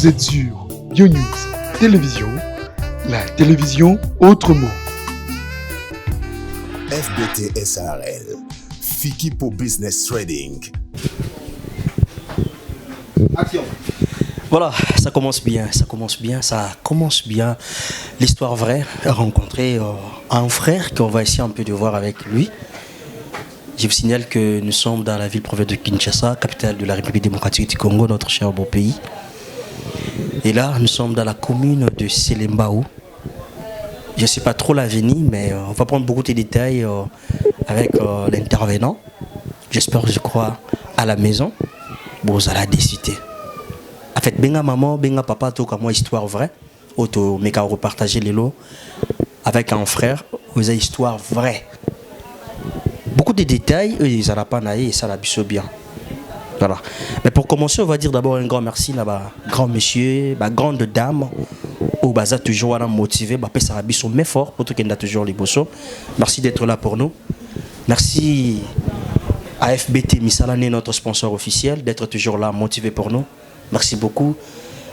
Vous êtes sur BioNews Télévision, la télévision autrement. FBT SARL, Fikipo Business Trading. Action. Voilà, ça commence bien, ça commence bien, ça commence bien. L'histoire vraie, rencontrer un frère qu'on va essayer un peu de voir avec lui. Je vous signale que nous sommes dans la ville province de Kinshasa, capitale de la République démocratique du Congo, notre cher beau pays. Et là, nous sommes dans la commune de Selembao. Je ne sais pas trop l'avenir, mais on va prendre beaucoup de détails avec l'intervenant. J'espère, je crois, à la maison. Bon, ça l'a décidé. En fait, benga maman, benga papa, tout comme moi, histoire vraie. Auto, mais quand repartager les lots avec un frère, vous avez histoire vraie. Beaucoup de détails, ils n'ont pas naï et ça l'a bien. Voilà. Mais pour commencer, on va dire d'abord un grand merci là bas, grand monsieur, bah, grande dame, oyo baza toujours wana motivé, bah, pesa biso mais fort pour tout qu'il toujours liboso. Merci d'être là pour nous. Merci à FBT Missalane, notre sponsor officiel, d'être toujours là, motivé pour nous. Merci beaucoup.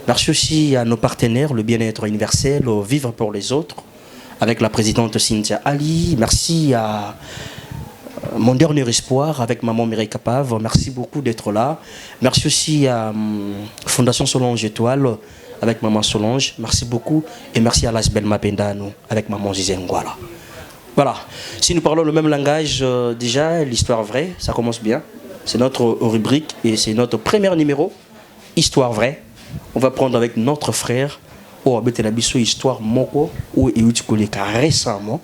Merci aussi à nos partenaires, le bien-être universel, au Vivre pour les autres, avec la présidente Cynthia Ali. Merci à mon dernier espoir avec maman Mireille Capave. Merci beaucoup d'être là. Merci aussi à Fondation Solange Étoile avec maman Solange. Merci beaucoup. Et merci à Lasbel Mapendano avec maman Zizengwala. Voilà. Si nous parlons le même langage, déjà, l'histoire vraie, ça commence bien. C'est notre rubrique et c'est notre premier numéro, Histoire vraie. On va prendre avec notre frère, oyo abetela biso histoire moko, oyo euti koleka récemment.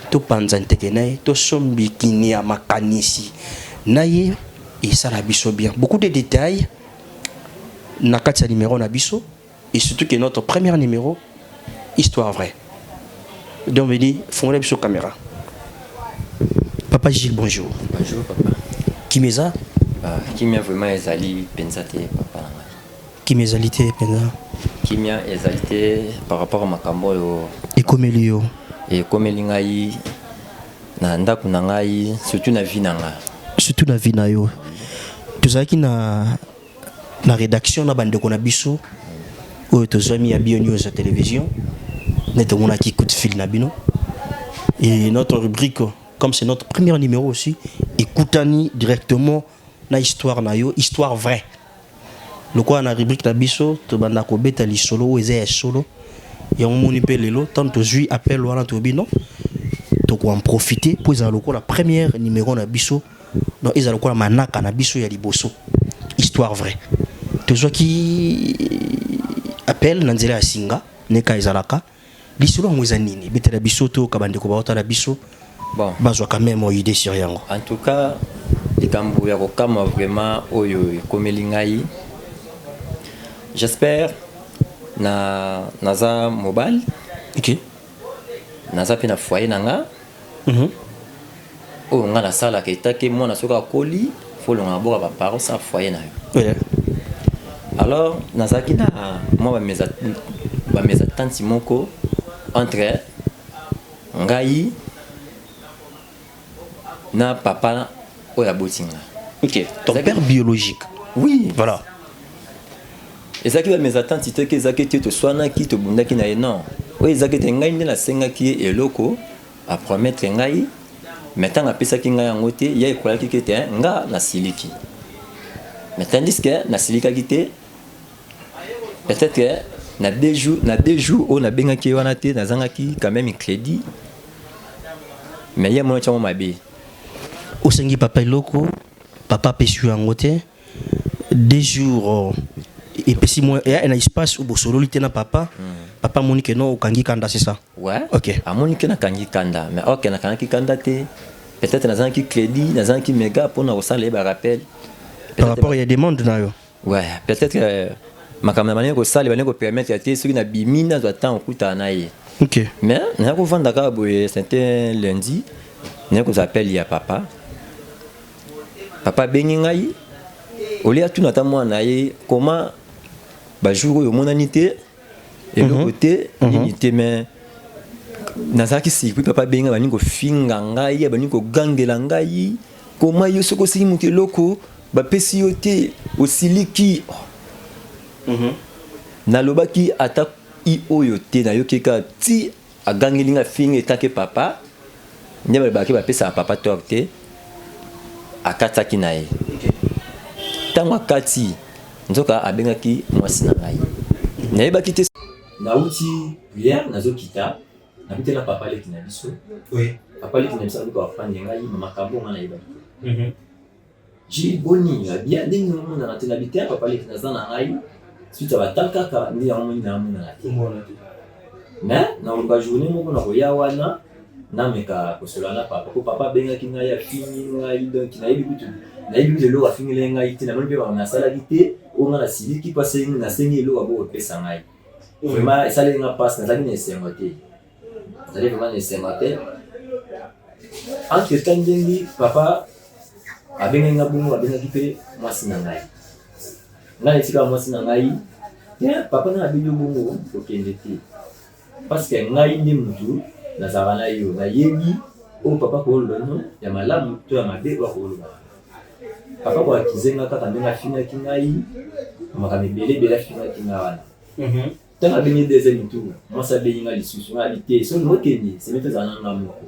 Topanza nteke na ye, tosombikini ya makanisi na ye, esala biso bien. Beaucoup de détails na kati ya numéro na biso, et surtout que notre premier numéro, Histoire vraie. Bienvenue, fongola biso caméra. Papa Gilles, bonjour. Bonjour papa. Kimeza? Ah, kimia vraiment ezali mpenza te, papa na ngai. Kimia ezali te mpenza. Kimia ezali te par rapport à makambo oyo ekomeli yo. Ekomeli ngai na ndako na ngai, surtout na vie na ngai. Surtout na vie na yo. Tozalaki na rédaction na bandeko na biso oyo tozwami ya Bio News ya télévision, nde tomonaki coup de fil na bino. Et notre rubrique, comme c'est notre premier numéro aussi, ekutani directement na histoire na yo, histoire vraie. Lokola na rubrique na biso tobanda kobeta lisolo oyo eza ya solo, yango moni mpe lelo ntango tozwi appel wana, toyebi non, tokoen profiter mpo ezala lokola première numéro na biso, donc ezala lokola manaka na biso ya liboso, histoire vraie. Tozwaki appel na nzela ya singa neka ezalaka lisolo yango eza nini? Betela biso, toyoka bandeko baotala biso. Bon. Bazwaka même idée sur yango. En tout cas, likambo ya kokamwa vraiment oyo ekomeli ngai, j'espère na naza mobali. Naza mpe na foyer na nga. Oyo nga nasalaka etake mwana soki akoli, faut olonga na boka baparent sa foyer na yo. Alors nazalaki na mwa bamésentente moko entre ngai na papa oyo aboti nga. Ok, ton père biologique. Oui. Voilà. Ezalaki bamésentente te ke ezalaki te toswanaki, tobundaki na ye, non. Oyo ezalaki te, ngai nde nasengaki ye eloko, apromettre ngai, mais ntango apesaki ngai yango te, ye ekolaki ke te nga nasiliki, mais tandis que nasilikaki te. Peut-être que na 2 jours oyo nabengaki ye wana te, nazangaki quand même crédit, mais ye amonaki yango mabe. Osengi papa eloko, papa apesi yo yango te. 2 jours epesi mwa eya na espace oyo bosololi te na papa. Papa amoni ke non, okangi kanda, c'est ça? Ouais. Amoni ke nakangi kanda, mais ok, nakangaki kanda te. Peut-être nazangaki crédit, nazangaki méga mpona kosala ye barappel. Par rapport ya demande na yo. Ouais, peut-être makambo na bandenge kosala, bandenge kopermettre te soki nabimi, nazwa temps okutana na ye. Mais naya kovanda kaka boye, c'était lundi, naya kozwa appel ya papa. Papa abengi ngai, olia atuna ata mwana na ye comment bajour oyo omonani te, eloko te, nini te. Mais nazalaki surpris, papa abengi, baningi kofinga ngai, baningi kogangela ngai: koma yo soki osengi moto eloko, bapesi yo te, osiliki. Nalobaki ata i oyo te, nayoki kaka ti agangeli nga finga etake papa nde balobaki bapesaka papa tort te, akataki na ye. Ntango akati, nzoka abengaki mwasi na ngai, nayebaki te. Nauti prière, nazokita, nakuti na papa leki na biso. Papa leki na biso aluka afande ngai makambo nga nayebaki te. Ji boni abia ndenge omonana te na biteya papa leki naza na ngai suite ya batal kaka nde yango moni namonana te, mais nakoluka journée moko nakoya wana nameka kosolola na papa, po papa abengaki ngai, afingi ngai, donc nayebi kutu eloko afingeli ngai te. Namoni mpe makambo nasalaki te oyo ngai nasiliki mpo nasengi eloko akokopesa ngai. Vraiment esaleli nga mpasi, nazalaki na esengo te, nazali vraiment na esengo te. Entre temps, ndenge papa abengaki nga bongo, abengaki mpe mwasi na ngai. Ngai na esika ya mwasi na ngai te, papa ngai abengi yo bongo, kokende te, parce que ngai nde mutu nazalaka na yo, nayebi oyo papa kooloba no ya malamu to ya mabe oyo akoloba. Papa koakize nga kaka ndenge afingaki ngai makambo ebele ebele, afingaki nga wana. Ntango abengi deuxième tour, mwasi abengi nga lisusu, nga abi te, soki okende seme tozala na nga moko.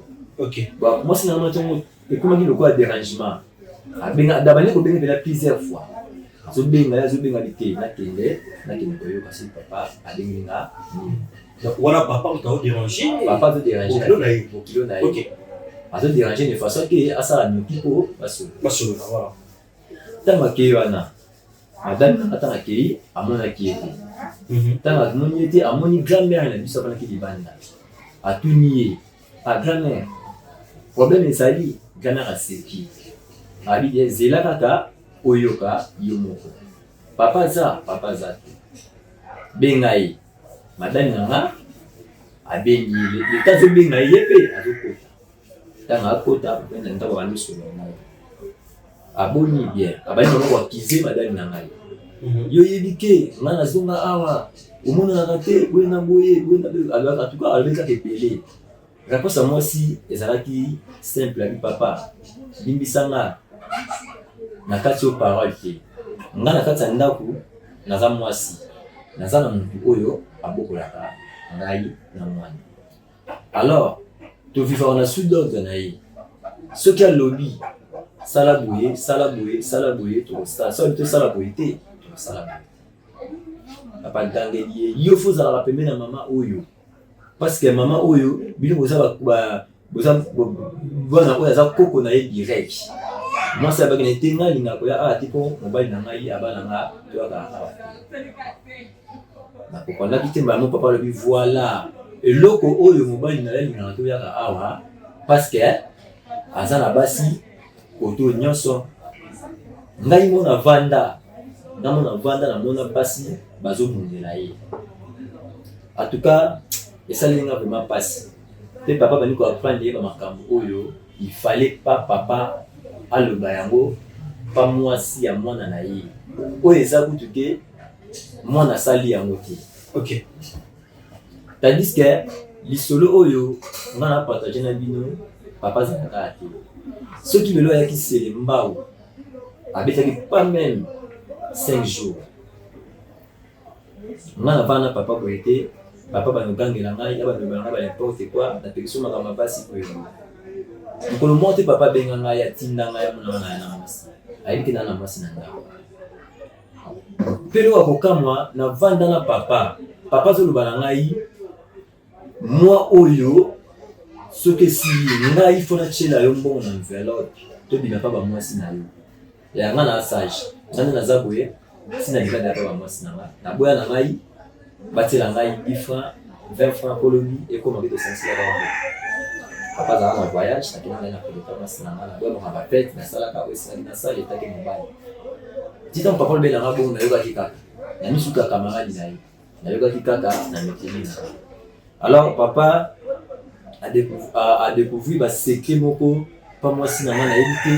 Bon, mwasi na nga ntongo ekomaki lokola dérangement, abenga dabandi kobenga mpena plusieurs fois, azobenga ye, azobenga bi te, nakende koyoka soki papa abengi nga nini. Donc wana papa moto aodéranger? Papa azodéranger. Bokilo na ye. Bokilo na ye azodéranger de façon ke asala noki mpo basolola. Basolola, voilà. Ntango akei wana, madame nanga ntango akei amonaki ye te. Ntango amoni ye te, amoni grand-mère na biso afandaki libanda, atuni ye: "Ah grand-mère, problème ezali?" Grand-mère aseki, abi: "Zela kaka oyoka yo moko. Papa aza, papa aza te, benga ye." Madame na nga abengi ye, leta azobenga ye, ye mpe azokota. Ntango akota na ndako, abandi osolola na ye, aboni bien, abandi bango koakize madame na ngai: "Yo oyebi ke ngai nazonga awa, omonanaka te, boye na boye, boye na boye." Alobaka, en tout cas alobi kaka ebele. Réponse ya mwasi ezalaki simple, abi: "Papa, limbisanga na kati oyo parole te. Ngai na kati ya ndako naza mwasi, naza na motu oyo abokolaka ngai na mwana. Alors tovivaka na sous d'ordre na ye. Soki alobi sala boye, sala boye, sala boye, tokosala. Soki tosala boye te, tokosala boye te." Papa agangeli ye: "Yo faut ozalaka pembeni na mama oyo, parce que mama oyo bino boza boza bwana oyo aza koko na ye direct." Mwasi abaki na te: "Ngai alingaka koya awa te mpo mobali na ngai abana nga, toyaka awa te." Nakopandaki te mbala mo. Papa alobi: "Voilà eloko oyo mobali na ye alingaka toyaka awa, parce que aza na basi koto nyonso. Ngai mona vanda, nga mona vanda, namona basi bazobundela ye." En tout cas esaleli nga vraiment mpasi mpe papa bandi koapprendre ye bamakambo oyo il fallait pas papa aloba yango pa mwasi ya mwana na ye, oyo eza kutu te mwana asali yango te. Tandis que lisolo oyo nga na partage na bino, papa azalaka te. Soki lelo ayaki sele mbau, abetaki pas même 5 jours, nga na vana papa boye te. Papa banogangela ngai na balobela ngai ba n'importe quoi, napekisi makambo ya basi boye. Mokolo moko te papa abenga ngai, atinda ngai, amona nga na mwasi, ayebi te na na mwasi na ndako. Mpe eloko ya kokamwa, navanda na papa, papa azoloba na ngai: "Mwa oyo soki esili, ngai faut natiela yo mbongo na enveloppe, tobima mpa bamwasi na yo." Ya nga na sage, nga nde naza boye, ntina libanda mpa bamwasi na ngai, naboya na ngai batiela ngai 10 francs, 20 francs, kolobi ekoma mpe tosangiselaka yango. Papa azalaka na voyage, nakenda ngai na koleka mwasi na ngai, naboya makambo ya fête, nasalaka oyo esengaki nasala etake mobali. Ti ntango papa olobelanga bongo, nayokaki kaka na misu kaka camarade na ye, nayokaki kaka na meteli na ngai. Alors papa adécouvrir basecret moko pa mwasi na ngai, nayebi te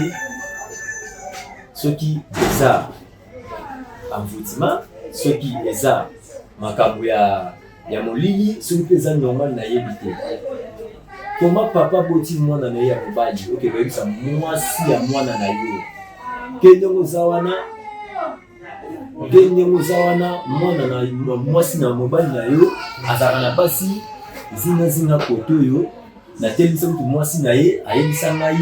soki eza envoûtement, soki eza makambo ya molili, soki mpe eza normal, nayebi te. Koma papa boti mwana na ye ya mobali, oke koyebisa mwasi ya mwana na yo ke ndenge oza wana. Mpe ndenge oza wana, mwana na mwasi na mobali na yo azalaka na basi zingazinga kote oyo. Natelemisa kutu mwasi na ye, ayebisa ngai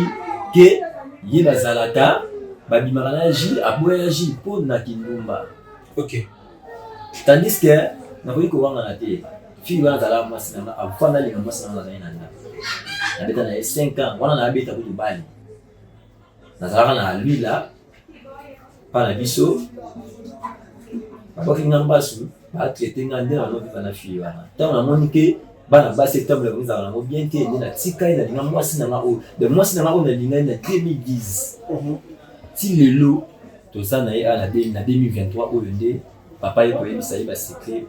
ke ye bazalaka, babimaka na Gilles, aboya ya Gilles mpo na kindumba. Tandis que nakoki kowangana te, fille wana azalaka mwasi na nga avant nalinga mwasi na nga. Nazali na ndako, nabeta na ye 5 ans wana, nabeta kutu bali, nazalaka na lwila mpa na biso, babwaki nga mbasu, batraite nga nde nanovivre na fille wana. Ntango namoni ke bana basi etambola bango ezalaka nango bien te, nde natika ye, nalinga mwasi na nga oyo. Donc mwasi na nga oyo nalinga ye na 2010, ti lelo toza na ye awa na 2023 oyo. Nde papa ye koyebisa ye basecret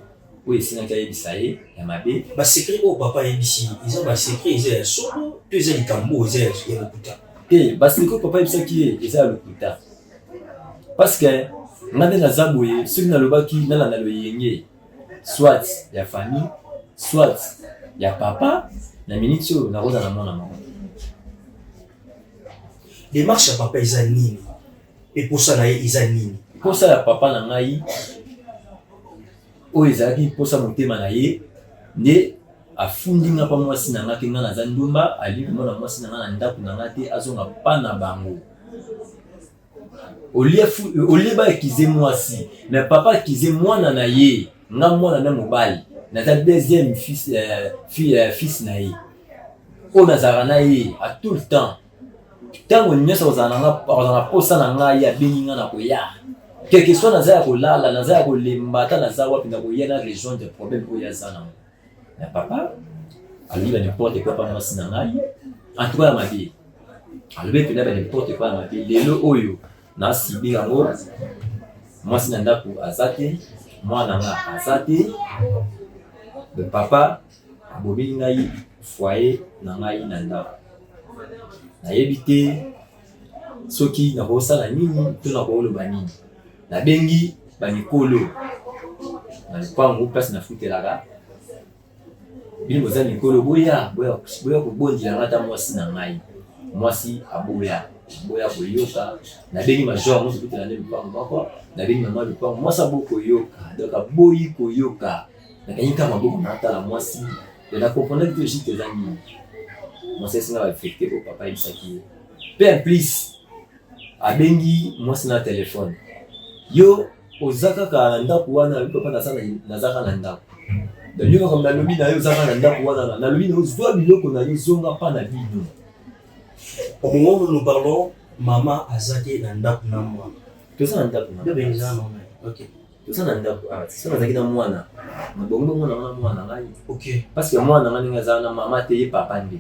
oyo esengaki ayebisa ye ya mabe. Basecret oyo papa ayebisi, eza basecret eza ya solo to eza likambo oyo eza ya lokuta? Te, basecret oyo papa ayebisaki ye eza ya lokuta, parce que nga nde naza boye, soki nalobaki nalanda loyenge soit ya famille, soit ya papa, na minute oyo nakozala na mwana moko. Démarche ya papa eza nini? Eposa na ye eza nini? Posa ya papa na ngai oyo ezalaki mposa motema na ye, nde afundi nga mpa mwasi na nga ke nga naza ndumba. Alingi komona mwasi na nga na ndako na nga te, azonga mpa na bango. Olie baaccuser mwasi, mais papa accuser mwana na ye, nga mwana na mobali, naza deuxième fils, fils na ye oyo nazalaka na ye à tout le temps. Ntango nyonso akozala na nga, akozala na posa na ngai, abengi nga na koya, quelque soit naza ya kolala, naza ya kolemba, ata naza wapi, na koya na rejoindre problème oyo aza nango. Na papa alobi ba n'importe quoi pa mwasi na ngai, en tout cas ya mabe. Alobi mpenza ba n'importe quoi ya mabe. Lelo oyo nasibi yango, mwasi na ndako aza te, mwana nga aza te. Le papa abomeli ngai foyer na ngai na ndako. Nayebi te soki nakosala nini to nakoloba nini. Nabengi bamikolo na lupango place nafutelaka: "Bino boza mikolo, boya, boya, boya kobondela nga ata mwasi na ngai." Mwasi aboya, aboya koyoka. Nabengi major moto kutela nde lupango moko, nabengi mama lupango, mwasi aboyi koyoka. Donc aboyi koyoka, nakangi kaka maboko, natala mwasi, na comprendre te juste eza nini. Mwasi esinga bavérité oyo papa ayebisaki ye. Mpe en plus abengi mwasi na telefone: "Yo oza kaka na ndako wana?" Alobi: "Papa, naza kaka na ndako." Donc yo makambo nalobi na yo, oza kaka na ndako wana, nalobi na yo, zwa biloko na yo, zonga mpa na bino. Au moment où nous parlons, mama aza te na ndako na mwana? Toza na ndako na Yo benza mama. Ok. Toza na ndako awa. So nazalaki na mwana, nabongi mwana wana, mwana na ngai. Parce que mwana nga ndenge azala na mama te, ye papa nde.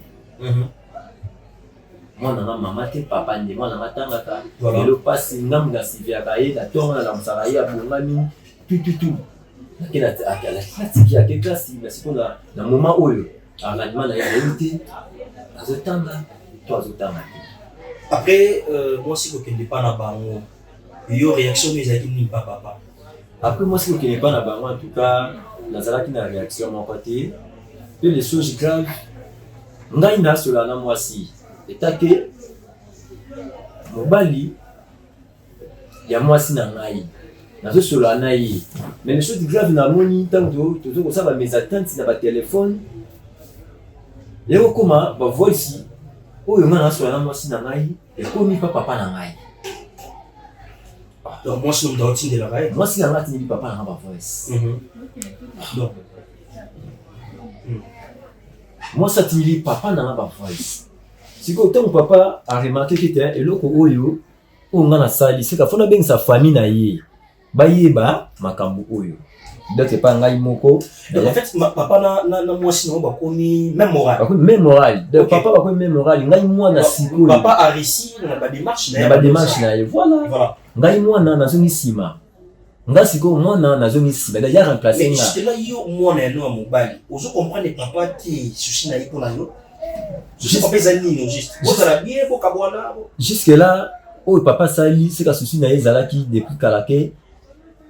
Mwana nga mama te, papa nde. Mwana nga atangaka. Lelo mpasi, ngambu nasiviaka ye na ntongo, nalamusaka ye, abongami tututu, nake natiki ake classe. Na sikoyo na moment oyo arrangement na ye, ayebi te azotanga to azotanga te. Après mwasi kokende pa na bango, yo réaction no ezalaki nini pa papa? Après mwasi kokende pa na bango, en tout cas nazalaki na réaction moko te. Mpe les choses grave, ngai nasola na mwasi etake mobali ya mwasi na ngai, nazosolola na ye. Mais les choses grave, namoni ntango tozo kosala bamésentente na batelefone, ekokoma bavoice oyo ngai nasola na mwasi na ngai, ekomi pa papa na ngai. Donc mwasi no moto aotindelaka ye? Mwasi na ngai atindeli papa na ngai bavoice. Donc Mwasi atindeli papa na ngai bavoice. Sikoyo ntango papa aremarquer ke te, eloko oyo oyo ngai nasali seka, fo nabengisa famille na ye bayeba makambo oyo. Donc epa ngai moko. Donc en fait papa na mwasi nango bakomi même moral? Bakomi même moral. Donc papa bakomi même moral, ngai mwana sikoyo. Papa a réussi na badémarche na ye. Na badémarche na ye, voilà. Ngai mwana nazongi nsima, nga sikoyo mwana nazongi nsima, donc ya remplace Mais nga. Justement, yo mwana ya no ya mobali, ozo comprendre papa te, souci na ye mpo na yo, souci papa eza nini? Juste bozala bien, bokabwana. Jusque là oyo papa asali seka, souci na ye ezalaki depuis kala ke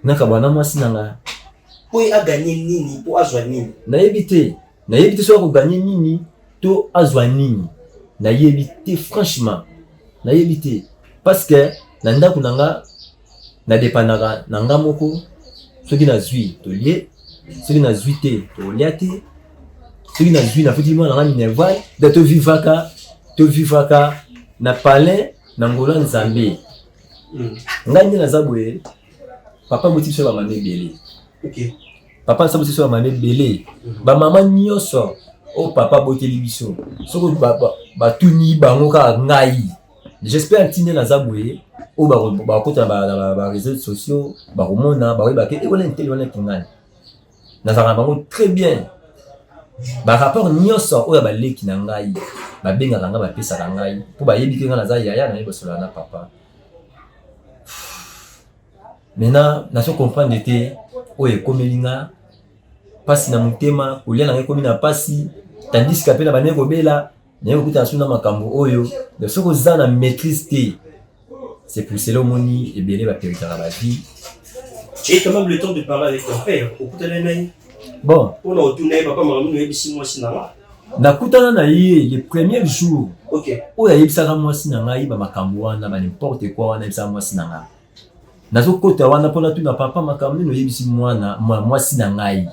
nakabwana na mwasi na nga. Mpo ye aganye nini? Mpo azwa nini? Nayebi te, nayebi te soki akoganye nini to azwa nini, nayebi te. Franchement nayebi te, parce que na ndako na nga Nadépendaka na nga moko. Soki nazwi, tolie. Soki nazwi te, tolia te. Soki nazwi, nafuti mwana na nga minerval. Donc tovivaka na palin na ngolo ya Nzambe. Ngai nde naza boye, papa aboti biso bamama ebele. Papa aboti biso bamama ebele. Bamama nyonso oyo papa aboteli biso, soki batuni bango kaka ngai, j'espère ntina naza boye, oyo bakota na baréseaux sociaux, bakomona, bakoyeba ke wana nteli wana kingani. Nazalaka na bango très bien. Barapport nyonso oyo baleki na ngai babengaka ngai, bapesaka ngai, mpo bayebi ke ngai naza yaya, nayebi basolaka na papa. Maintenant nazo comprendre te oyo ekomeli nga. Mpasi na motema, kolia na ngai ekomi na mpasi, tandis que mpe na bandeki kobela, naye kokutana so na makambo oyo. Donc soki oza na maîtrise te, c'est pour cela omoni ebele baperitaka bavie. Tu as quand même le temps de parler avec ton père. Okutana na ye? Bon. Mpona otuna ye: papa, makambo oyebisi mwasi na nga. Nakutana na ye le premier jour oyo ayebisaka mwasi na ngai bamakambo wana, ba n'importe quoi wana ayebisaka mwasi na ngai. Nazokota wana mpona tuna papa makambo nini oyebisi mwana mwasi na ngai.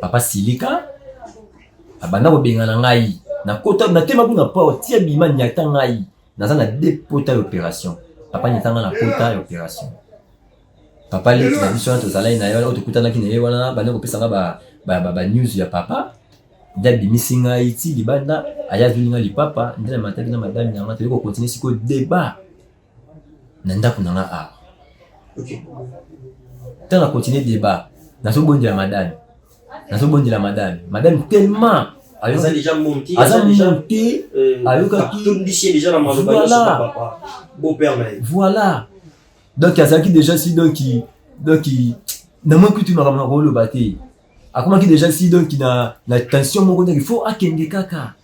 Papa silika, abanda kobengana ngai. Nakota, natema kuna porte, tia bima, nyata ngai. Naza na deux pota ya opération. Papa nyata ngai na pota ya opération. Papa leki na biso wana tozalaki na ye wana, oyo tokutanaki na ye wana, banda kopesa nga ba news ya papa. Nde abimisi ngai ti libanda, aya azwili ngai lipapa, nde namataki na madame na nga, toyei kocontinuer sikoyo débat na ndako na nga awa. Ntango na continue débat, nazobondela madame, nazobondela madame, madame tellement aza déjà monté. Aza monté, ayokaki. Atondisi déjà na maloba nyonso. Voilà. Papa beau-père na ye. Voilà, donc azalaki déjà si donc namoni kutu makambo na koloba te. Akomaki déjà si donc na tension moko, donc il faut akende kaka.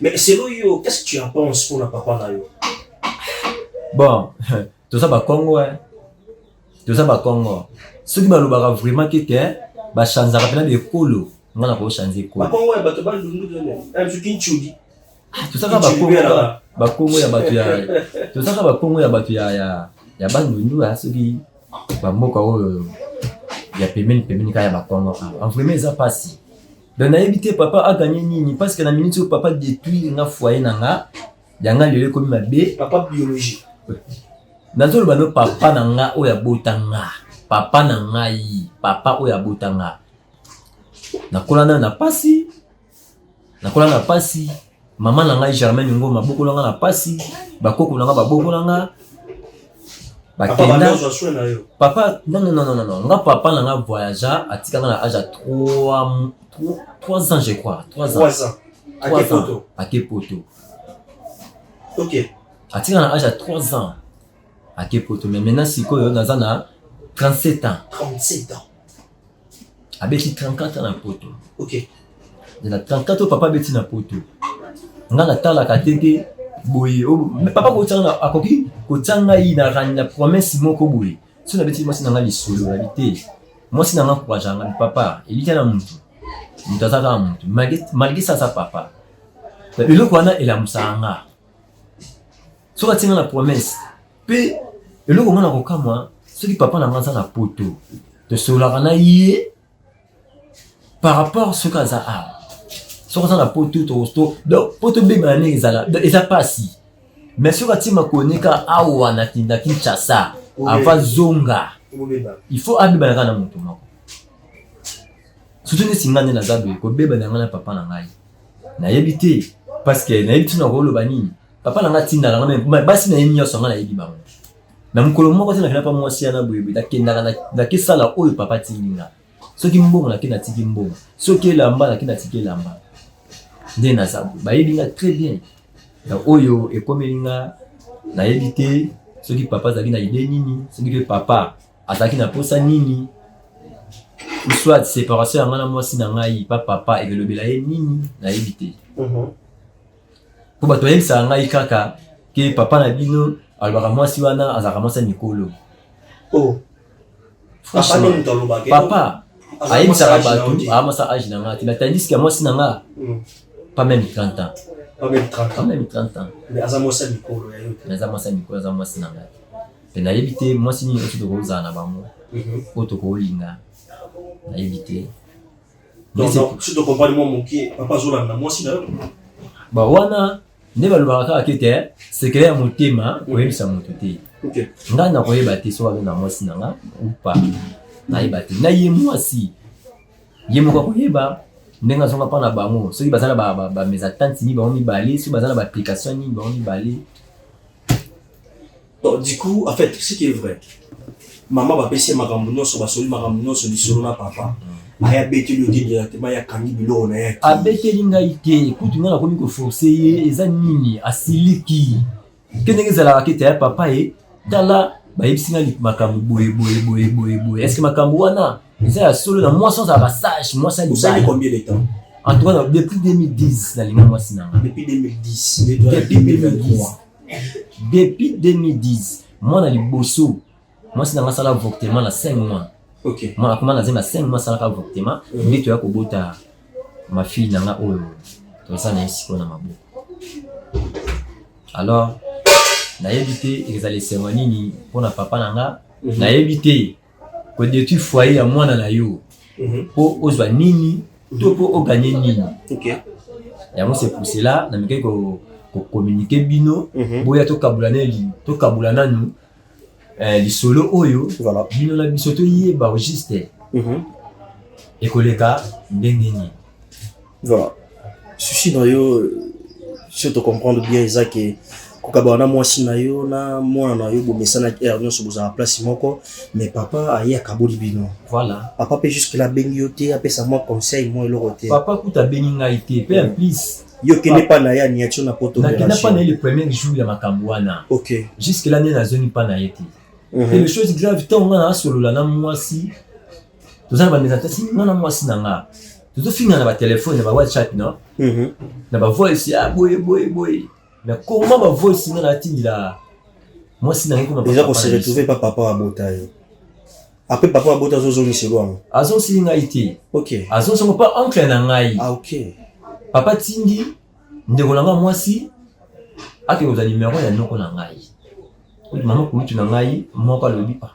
Mais selon yo, qu'est-ce que tu en penses mpona papa na yo? Bon, toza bakongo, toza bakongo. Soki balobaka vraiment ke te bachanzaka mpena bekolo, nga na kochange ekolo. Bakongo ya bato bandundu, soki ncudi. Tozaka bakongo, bakongo ya bato ya, tozaka bakongo ya bato ya bandundu ya soki bamboka oyo ya pembeni pembeni kaka ya bakongo awa. Vraiment eza mpasi. Donc nayebi te papa aganye nini, parce que na minute oyo papa détruire nga foyer na nga, yanga lelo ekomi mabe. Papa biologie? Nazoloba no papa na nga oyo abota nga, papa na ngai, papa oyo abota nga. Nakola nayo na pasi, nakola na pasi. Mama na ngai Germaine Ngoma abokola nga na pasi, bakoko na nga babokola nga. Bakenda papa, non, non, non, non, non, nga papa na nga voyagea, atika nga na age ya 3 ans, je crois, 3 ans. 3 ans. 3 ans, ake poto. Atika na age ya 3 ans, ake poto. Mais maintenant sikoyo naza na 37 ans. 37 ans. Abeti 34 ans na poto. Na 34 oyo papa abeti na poto, nga natalaka te ke boye papa kotianga, akoki kotia ngai na promesse moko boye. So nabeti mwasi na ngai lisolo, nabi te mwasi na ngai encourage nga: papa elika na mutu, moto aza kaka mutu, malgré ça aza papa. Eloko wana elamusaka nga soki atinga na promesse. Mpe eloko nga na kokamwa, soki papa na nga aza na poto, tosololaka na ye par rapport soki aza awa. Soki aza na poto, donc po tobengana ndenge ezala, eza mpasi. Mais soki atima koneka awa na Kinshasa, ava zonga, il faut abebana kaka na moto moko. Surtout neti nga nde naza boye, kobebana nga na papa na ngai nayebi te, parce que nayebi ntina koloba nini. Papa na ngai atindaka nga basi na ye nyonso, nga nayebi bango. Na mokolo moko te nakenda mpa mwasi yana boye boye. Nakendaka, nakesala oyo papa atindi nga. Soki mbongo, nake natiki mbongo. Soki elamba, nake natiki elamba. Nde naza boye, bayebi nga très bien. Donc oyo ekomeli nga, nayebi te soki papa azalaki na idée nini, soki mpe papa azalaki na posa nini, ou soit séparation ya nga na mwasi na ngai pa papa ekelobela ye nini, nayebi te. Mpo bato bayebisaka ngai kaka ke papa na bino alobaka mwasi wana azalaka mwasi ya mikolo. Oh. Papa nde moto alobaka? Papa ayebisaka bato amasa age na nga te, mais tandis que mwasi na nga pas même 30 ans. Pas même 30 Pas ans. même 30 ans. Mais aza mwasi ya mikolo ya yo te? Aza mwasi ya mikolo, aza mwasi na nga te. Mpe nayebi te mwasi nini oyo tokozala na bango, oyo tokolinga, nayebi te. Donc, si tocomprendre mwa moke, papa azolanda mwasi na yo. Ba wana nde balobaka kaka ke te sekele ya motema koyebisa moto te. Ngai nakoyeba te soki aza na mwasi na nga ou pas, nayeba te. Na ye mwasi ye moko akoyeba ndenge azonga mpa na bango, soki baza na bamésentente nini bango mibale, soki baza na baapplication nini bango mibale. Donc, du coup, en fait, ce qui est vrai, mama bapesi ye makambo nyonso, basoli makambo nyonso, lisolo na papa aya abeteli yo te directement, ya kangi biloko na ye akei. Abeteli ngai te. Kutu ngai nakomi koforcer ye, eza nini, asiliki ke ndenge ezalaka ke te ya papa ye, tala, bayebisi ngai makambo boye boye boye boye boye, est ce que makambo wana eza ya solo? Na mwasi azalaka sage, mwasi ya Osali libala. combien de temps? En tout cas, depuis 2010 nalinga mwasi na nga. Depuis 2010? Depuis 2023? 2010. Depuis 2010. Mwana liboso, mwasi na nga asala avortement na 5 mois. Mwana akoma na zemi na 5 mois, asalaka avortement. Nde toya kobota ma fille na nga oyo toza na ye sikoyo na maboko. Alors nayebi te ezala esengo nini mpona papa na nga. Nayebi te kodétruire foyer ya mwana na yo mpo ozwa nini to mpo ogagner nini. Yango, c'est pour cela namekaki kocommuniquer bino. Boya tokabula neli, tokabula nanu lisolo oyo. Bino na biso toyeba au juste ekoleka ndenge nini. Voilà, souci na yo, si tocomprendre bien, eza ke kokabana na mwasi na yo na mwana na yo, bomesanaki, heure nyonso bozala place moko, mais papa aye akaboli bino. Voilà. Papa mpe jusque là abengi yo te, apesa mwa conseil, mwa eloko te? Papa kuta abengi ngai te. Mpe en plus, Yo okende mpa na ye, aniati yo na poto. Nakenda mpa na ye le premier jour ya makambo wana. Jusque là nde nazongi mpa na ye te. Et le chose grave, ntango nga nasolola na mwasi, toza na bamésentente, nga na mwasi na nga tozofinga na batelefone, na bawhatsapp, no na bavoice ya boye boye boye. Mais comment bavoice nga natindila mwasi na ngai koma? Eza kose retrouver pa papa abota yo, après papa abota azozongiselo yango? Azosili ngai te. Azongisango mpa oncle na ngai. Ah, ok. Papa tindi ndeko na ngai mwasi akende kozwa numero ya noko na ngai. Oyo mama kulutu na ngai moko alobi: "Ah,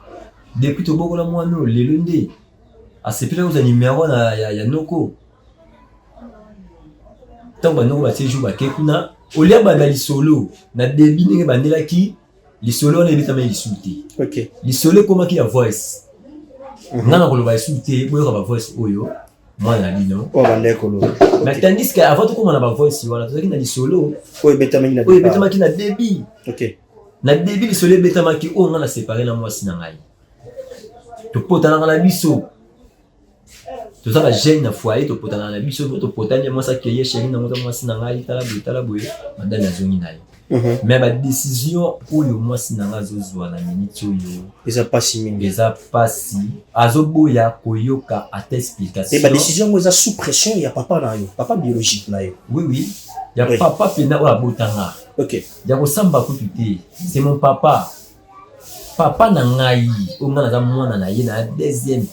depuis tobokola mwana oyo, lelo nde asepelaki kozwa numero ya noko." Ntango banoko batie jour bake kuna, olia banda lisolo na début ndenge bandelaki lisolo wana, ebetamaki lisusu te. Lisolo ekomaki ya voice. Nga na koloba lisusu te, boyoka bavoice oyo mwana na bino Oyo bandeki koloba. Mais tandis que avant tokóma na bavoice wana, tozalaki na lisolo oyo ebetamaki na oyo ebetamaki na début. Na début lisolo ebetamaki oyo nga na séparé na mwasi na ngai, topotanaka na biso, toza bajeune na foyer, topotanaka na biso, topotani, mwasi akeye, chéri nango eza mwasi na ngai, tala boye, tala boye, madame azongi na ye. Mais badécision oyo mwasi na ngai azozwa na miniti oyo, Eza mpasi mingi. Eza mpasi, azoboya koyoka ata explication. E badécision yango eza sous pression ya papa na yo, papa biologique na yo? Oui, ya papa mpena oyo abotanga. Ya kosamba kutu te, c'est mon papa, papa na ngai oyo ngai naza mwana na ye, na deuxième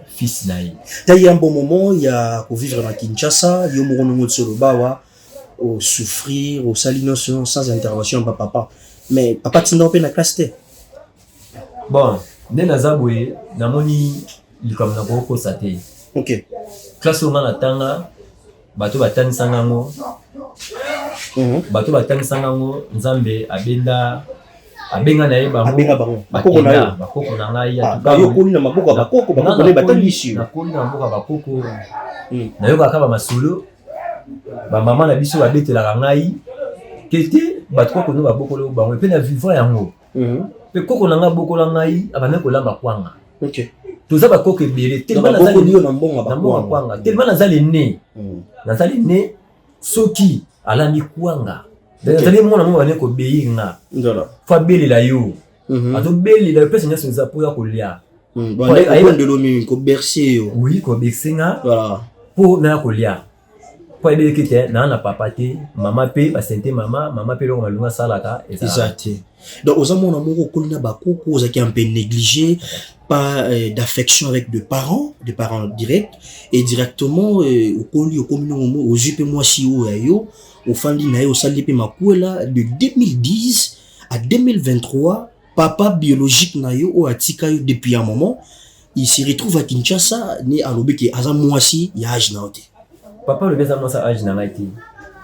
fils na ye. T'as eu un bon moment ya kovivre na Kinshasa, yo moko ndenge oti oloba awa, osouffrir, osali nyonso sans intervention ya bapapa, mais papa tinda mpe na classe te? Bon, nde naza boye, namoni likambo na kokosa te. Classe oyo nga natanga, bato batangisanga yango, bato batangisanga yango, Nzambe abenda abenga na ye bango. Abenga bango, bakoko na yo. Bakenda, bakoko na ngai. Ah, yo okoli na maboko ya bakoko, bakoko nde batangisi yo. Nakoli na maboko ya bakoko. Nayokaka bamasolo bamama na biso babetelaka ngai kete bato koko no babokolo bango, mpe na vivre yango. Mpe koko na ngai abokola ngai, abandaki kolamba kwanga. Toza bakoko ebele. Donc, babokoli yo na mbongo ya Na mbongo ya bakwanga. Kwanga, tellement naza lene, naza lene, soki alambi kwanga, nazali mwana moko bande kobeyi nga. Fo abelela yo, azobelela yo, pese nyonso eza mpo ya kolia. Bandeko mingi kobercer yo. Oui, kobercer nga. Mpo naya kolia, mpo ayebeleki te naa na papa te, mama mpe basente mama, mama mpe eloko malunga asalaka. Eza te. Donc oza mwana moko okoli na bakoko, ozalaki un peu négligé, pas d'affection avec de parents, des parents directs, et directement okoli, okomi nongo, ozwi mpe mwasi oyo ya yo, ofandi na ye, osali mpe makwela de 2010 à 2023. Papa biologique na yo oyo atika yo depuis un moment, il se retrouve à Kinshasa, ni alobi ke aza mwasi ya âge na yo te. Papa alobi aza mwasi ya âge na ngai te.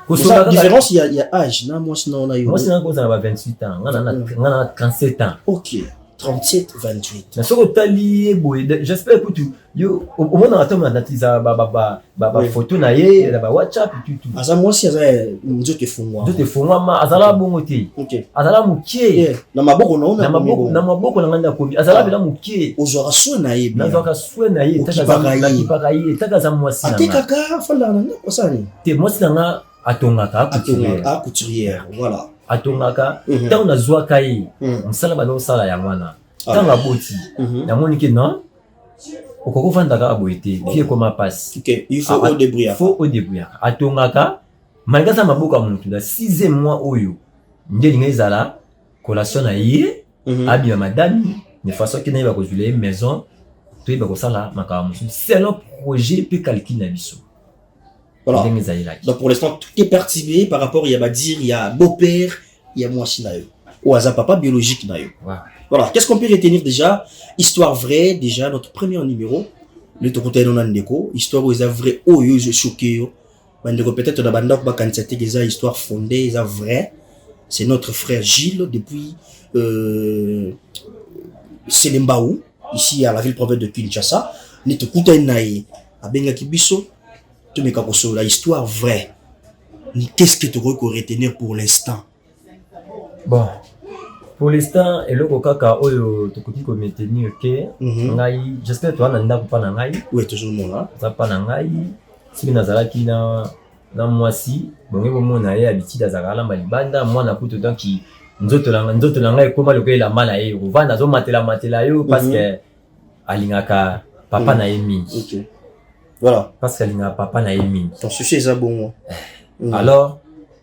Kosola différence ya âge na mwasi na yo. Mwasi na kozala ba 28 ans, nga na 37 ans. OK. 37 28. Na soki otali ye boye, j'espère kutu yo omonaka ntango natisa bafoto na ye na bawhatsapp tutu. Aza mwasi, aza nzoto efungwama. Nzoto efungwama, azala bongo te, azala mokie. Na maboko na na maboko na ngai nakomi, azala mpena mokie. Ozwaka soin na ye? Nazwaka soin na ye, nakipaka ye taka aza mwasi. Atekaka, afandaka na ndako, asala nini? Te, mwasi na nga atongaka. Couturière, voilà. Atongaka. Ntango nazwaka ye, mosala banda kosala yango wana. Ntango aboti, namoni ke non, okoki ovanda kaka boye te, vie ekoma mpasi. Faut odébrouillaka. Atongaka malgré aza maboko ya motu. Na sixième mois oyo nde elingi ezala collation na ye, abima madami de façon ke nayeba kozwila ye maison, toyeba kosala makambo mosusu selon projet mpe calcul na biso. Voilà. Donc pour l'instant, tout est perturbé par rapport, il y a dire, il y a beau-père, il y a mwasi na yo. Ou aza papa biologique na yo. Voilà. Qu'est-ce qu'on peut retenir déjà? Histoire vraie, déjà, notre premier numéro. Le tokota na ndeko, histoire où eza vrai, oyo ezo choqué yo. Bandeko peut-être na bandako bakanisa te eza histoire fondée, eza vrai. C'est notre frère Gilles depuis Selembaou, ici à la ville province de Kinshasa. Ni tokuta na ye, abengaki biso, tomeka kosolola histoire vraie. Qu'est-ce que tokoki koretenir pour l'instant? Bon, pour l'instant, eloko kaka oyo tokoki komaintenir ke ngai, j'espère toza na ndako mpa na ngai. Oui, tozomona. Aza mpa na ngai. Soki nazalaki na mwasi bonge, bomona ye habitude azalaka alamba libanda, mwana kutu. Donc nzoto na ngai ekóma lokola elamba na ye, kovanda azomatela matela yo parce que alingaka papa na ye mingi. Voilà. Parce que alingaka papa na ye mingi. Ton souci eza bongo. Alors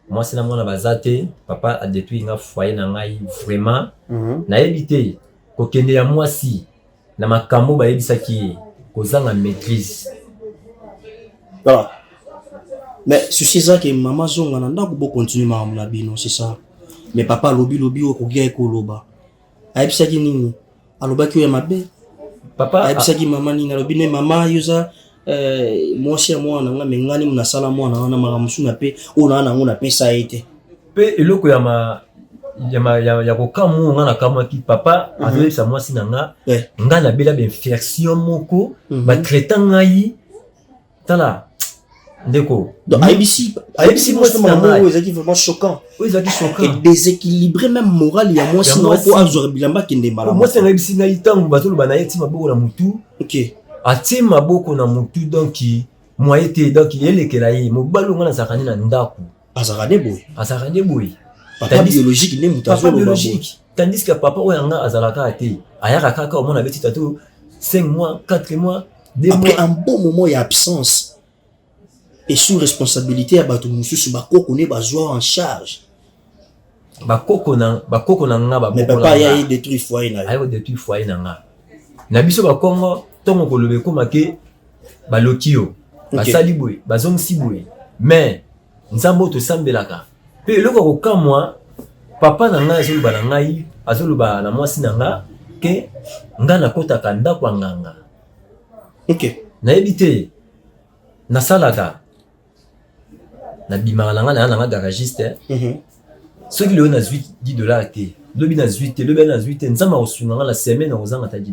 mwasi na mwana baza te, papa adétruire nga foyer na ngai vraiment. Nayebi te kokende ya mwasi na makambo bayebisaki ye, kozanga maîtrise. Voilà. Mais souci eza ke mama zonga na ndako, bocontinue makambo na bino, c'est ça. Mais papa alobi lobi oyo okoki aye koloba. Ayebisaki nini? Alobaki oyo ya mabe? Papa ayebisaki mama nini? Alobi ne mama, yo oza mwasi ya mwana na nga, me ngani nasala mwana wana makambo mosusu na mpe oyo naa nango napesa ye te. Mpe eloko ya ma ya, ma, ya, ya kokamwa, nga nakamwaki, papa azoyebisa mwasi na nga nga nabela bainfection moko, batraita ngai. Tala ndeko. Donc ayebisi mwasi na ngai oyo ezalaki vraiment choquant. Oyo ezalaki choquant. Et déséquilibré même moral ya mwasi na po azwaka bilamba, akende mbala. Mwasi na ngai ayebisi ngai, ntango bazoloba na ye, atie maboko na mutu. Atie maboko na mutu, donc moye te, donc elekela ye mobali oyo nga nazalaka nde na ndako. Azalaka nde boye. Azalaka nde boye. Papa biologique nde moto azoloba boye. Tandis que papa oyo yanga azalaka te, ayaka kaka omona abeti tato 5 mois, 4 mois, 2 après mois. Un bon moment ya absence et sous responsabilité ya bato mosusu, bakoko nde bazwa en charge. Bakoko na nga. Mais papa aya ye détruire foyer na yo. Aye kodétruire foyer na nga. Na biso bakongo, ntongo koloba ekóma ke baloki yo, basali boye, bazongisi boye, mais Nzambe oyo tosambelaka. Mpe eloko ya kokamwa, papa na ngai azoloba na ngai, azoloba na mwasi na nga ke ngai nakɔtaka ndako ya nganga. Nayebi te, nasalaka, nabimaka na ngai, naya na nga garagiste. Soki lelo nazwi 10 $ te, lobi nazwi te, lobi nazwi te, Nzambe akosunga nga, na semaine nakozanga ata 10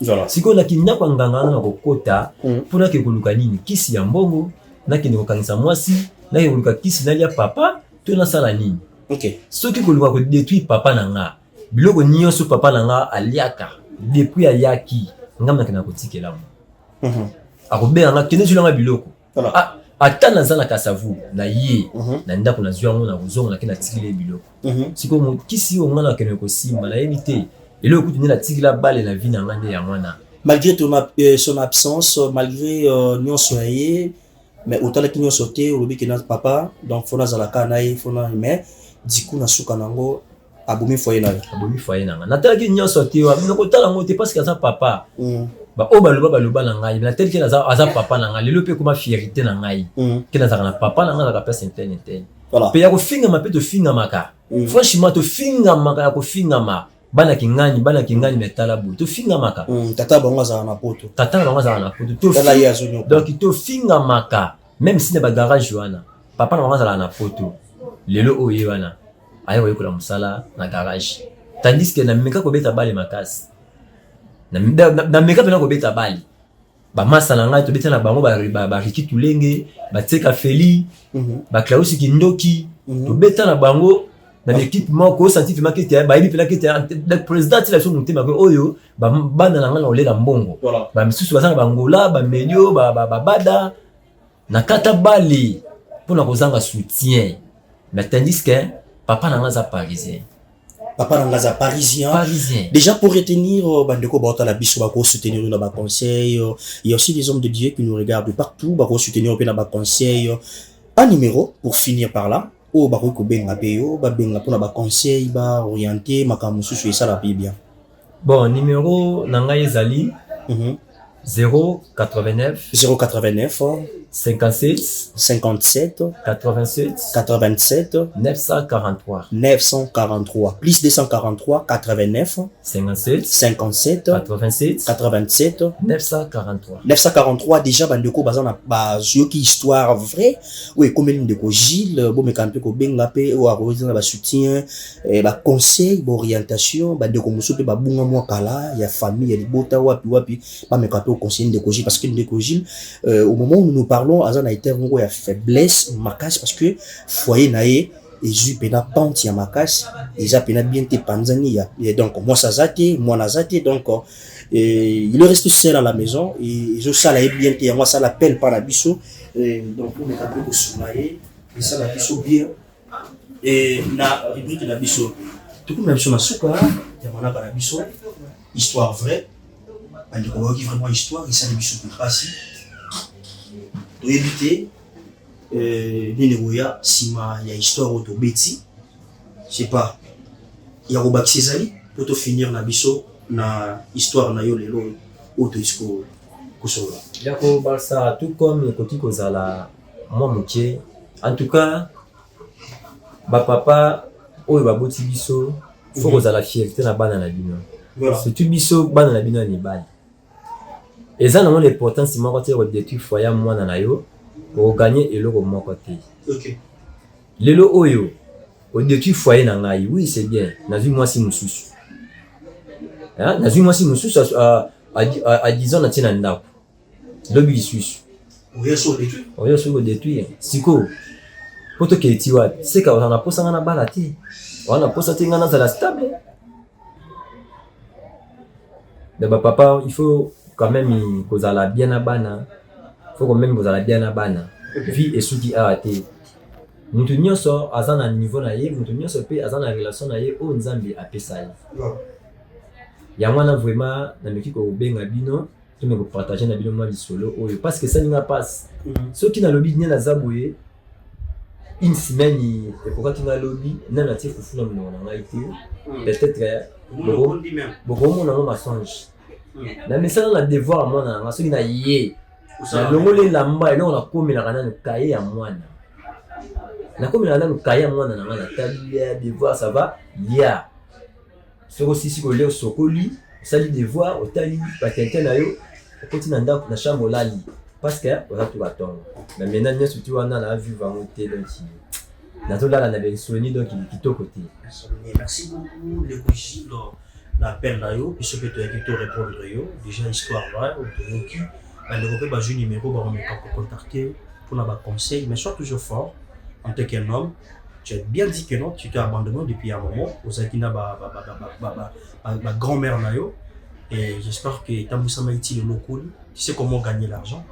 $ te. Sikoyo naki ndako ya nganga wana, nakokota mpo nake koluka nini? Kisi ya mbongo, nakende kokangisa mwasi, nakende koluka kisi nalia papa, to nasala nini? Soki koluka kodétruire papa na nga, biloko nyonso papa na nga aliaka depuis ayaki, nga nakenda kotikela mo. Akobenga nga, kende zwila nga biloko. Ah, ata naza na Kasavu na ye na ndako, nazwi yango, na kozonga nake natikeli ye biloko. Sikoyo mokisi oyo nga nakende kosimba, nayebi te eloko kutu nde natikela bale na vie na nga nde yango wana. Malgré son absence, malgré nyonso ya ye, mais otalaki nyonso te, olobi ke na papa, donc faut nazalaka na ye, faut na, mais du coup na suka nango abomi foyer na yo. Abomi foyer na nga. Natalaki nyonso te, nakotala yango te parce que aza papa. Baoyo baloba baloba na ngai, nataliki aza papa na ngai. Lelo mpe ekoma fierté na ngai ke nazalaka na papa na ngai, azalaka place interne interne. Mpe ya kofingama mpe tofingamaka. Franchement, tofingamaka ya kofingama. Bana Kingani, bana Kingani, mais tala boye tofingamaka. Tata bango azala na poto. Tata na bango azala na poto. Tala ye azonyoka. Donc tofingamaka même si na bagarage wana papa na bango azala na poto. Lelo oyo ye wana aye koyekola mosala na garage, tandis que nameka kobeta bale makasi, nameka mpena kobeta bale. Bamasa na ngai tobeta na bango, bariki Tulenge, batieka Feli, baklausi Kindoki, tobeta na bango na l'équipe moko. Osanti vraiment kete bayebi mpena kete président atila biso motema ke oyo bana na ngai na kolela mbongo. Bamisusu baza na bangola, bamelio, babada na kata bale mpona kozanga soutien, mais tandis que papa na ngai aza parisien. Papa na ngai aza parisien. Parisien. Déjà, pour retenir, bandeko baotala biso, bako soutenir na ba conseil. Il y a aussi des hommes de Dieu qui nous regardent partout, bako soutenir pe na ba conseil. Un numéro pour finir par là. Oyo bakoki kobenga mpe yo, babenga mpona baconseil, baoriente makambo mosusu esala mpe bien. Bon, numéro na ngai ezali 089 089 57 57 87 87 943. 943. Plus 243 89 57 57 87 87 943. 943. Déjà, bandeko baza na bazoyoki histoire vraie oyo ekomeli ndeko Gilles, bomeka mpe kobenga mpe oyo akoza na basoutien, baconseil, baorientation. Bandeko mosusu mpe babunga mwa kala ya famille, ya libota, wapi wapi, bameka mpe koconseille ndeko Gilles, parce que ndeko Gilles, au moment où nous nous parlons, aza na état moko ya faiblesse makasi, parce que foyer na ye ezwi mpena pente ya makasi, eza mpena bien te, panzani ya, donc mwasi aza te, mwana aza te, donc il reste seul à la maison et ezosala ye bien te. Yango asala appel mpa na biso. Donc omeka mpe kosunga ye, esala biso bien. Na rubrique na biso, tokomi na biso na suka ya manaka na biso histoire vraie. Bandeko bayoki vraiment histoire, esali biso mpe mpasi. Toyebi te nini koya nsima ya histoire oyo tobeti. Je sais pas, ya kobakisa ezali po tofinir na biso na histoire na yo lelo oyo toyisi kosolola? Ya kobakisa, tout comme ekoki kozala mwa moke, en tout cas bapapa oyo baboti biso, faut kozala fierté na bana na bino. Surtout biso bana na bino ya mibali, eza nango l'importance moko te kodétruire foyer ya mwana na yo, okoganye eloko moko te. Lelo oyo odétruire foyer na ngai, oui, c'est bien, nazwi mwasi mosusu. Nazwi mwasi mosusu à 10 ans, natie na ndako, lobi lisusu oya so odétruire. Oyo soki odétruire sikoyo, mpo tokende ti wapi? Seka ozala na posa ngai na bala te, oza na posa te ngai nazala stable. Donc bapapa, il faut quand même kozala bien na bana, faut quand même kozala bien na bana. Vie esuki awa te. Moto nyonso aza na niveau na ye, moto nyonso mpe aza na relation na ye oyo Nzambe apesa ye. Yango wana vraiment nameki kobenga bino, tome kopartage na bino mwa lisolo oyo, parce que esalinga mpasi. Soki nalobi nde naza boye, une semaine ekokaki, nga lobi nani atie fufu na monoko na ngai te. Peut-être bokomona yango masonge na misala na devoir ya mwana na nga. Soki na ye nalongoli elamba, eloko nakomelaka nanu kaye ya mwana, nakomelaka nanu kaye ya mwana na nga, natali ya devoir, ça va, lia. Soki osisi kolia, osokoli, osali devoir, otali batente na yo, okoti na ndako, na chambre, olali, parce que oza tuka ntongo. Mais maintenant nyonso ti wana na vivre yango te, donc nazolala na bensoni, donc kitoko te. Merci beaucoup, ndeko Gilles, na appel na yo. Biso mpe toyaki to répondre yo. Déjà, histoire vraie oyo toyoki, bandeko mpe bazwi numéro, bakomeka kocontacter mpona baconseil. Mais sois toujours fort en tant qu'un homme. Tu as bien dit que non, tu t'es abandonné depuis un moment, ozalaki na ba grand-mère na yo, et j'espère que etambwisama eti lelo okoli. Tu sais comment gagner l'argent.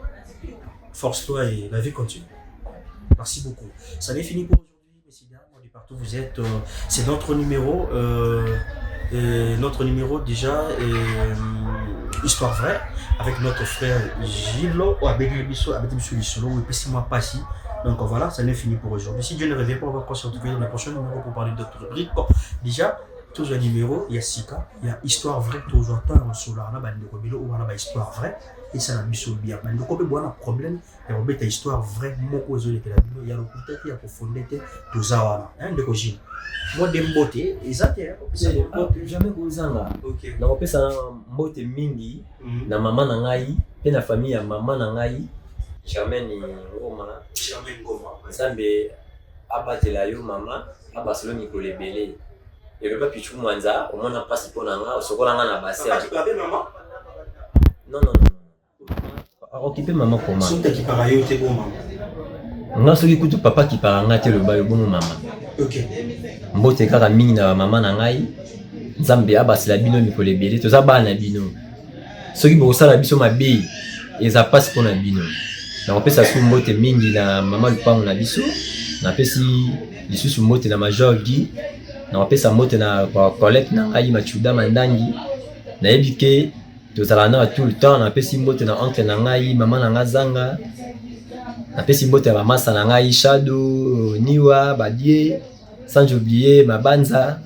Force-toi et la vie continue. Merci beaucoup. Ça n'est fini pour aujourd'hui, messieurs dames, de partout vous êtes. C'est notre numéro, notre numéro déjà, histoire vraie, avec notre frère Gilles, avec Biso et puis moi Passi. Donc voilà, ça n'est fini pour aujourd'hui. Si Dieu ne revient pas, on va encore se retrouver dans le prochain numéro pour parler d'autres rubriques. Bon, déjà, Tozwa numéro ya sika ya histoire vraie, tozwa temps ya kosolaka na bandeko ebele oyo wana bahistoire vraie esala biso bien. Bandeko mpe bwana problème ya kobeta histoire vraie moko ezolekela bino ya lokuta te, ya kofonde te, toza wana. Ndeko Gile, mwa de mbote eza te? Jamais kozanga. Nakopesa mbote mingi na mama na ngai mpe na famille ya mama na ngai, Germaine Ngoma. Germaine Ngoma. Nzambe abatela yo mama, abasolo mikolo ebele. Eloba Pichu Mwanza, omona mpasi mpo na nga, osokola nga na bassin. Non, non, non, akokipe mama koma. Soki akipaka yo te, bo mama? Nga soki kutu papa akipaka nga te, loba yo bongo mama. Mbote kaka mingi na bamama na ngai. Nzambe abasela bino mikolo ebele. Toza bana na bino, soki bokosala biso mabe, eza mpasi mpo na bino. Nakopesa su mbote mingi na mama lupango na biso. Napesi lisusu mbote na Major Guy. Nakopesa mbote na collègue na ngai Machuda Mandangi, nayebi ke tozalaka na tout le temps. Napesi mbote na oncle na ngai, mama na ngai Zanga. Napesi mbote ya bamasa na ngai Shado, Niwa, Badie, sans oublier Mabanza.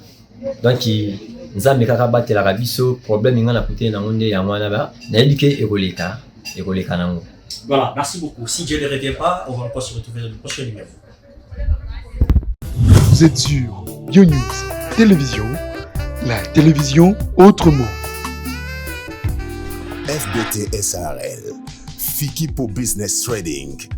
Donc Nzambe kaka abatelaka biso. Problème ngai nakuteli nango nde yango wana, nayebi ke ekoleka, ekoleka nango. Voilà, merci beaucoup. Si Dieu ne revient pas, on va encore se retrouver dans le prochain numéro. Vous êtes sur BioNews Télévision, la télévision autrement. FBT SARL, Fikipo Business Trading.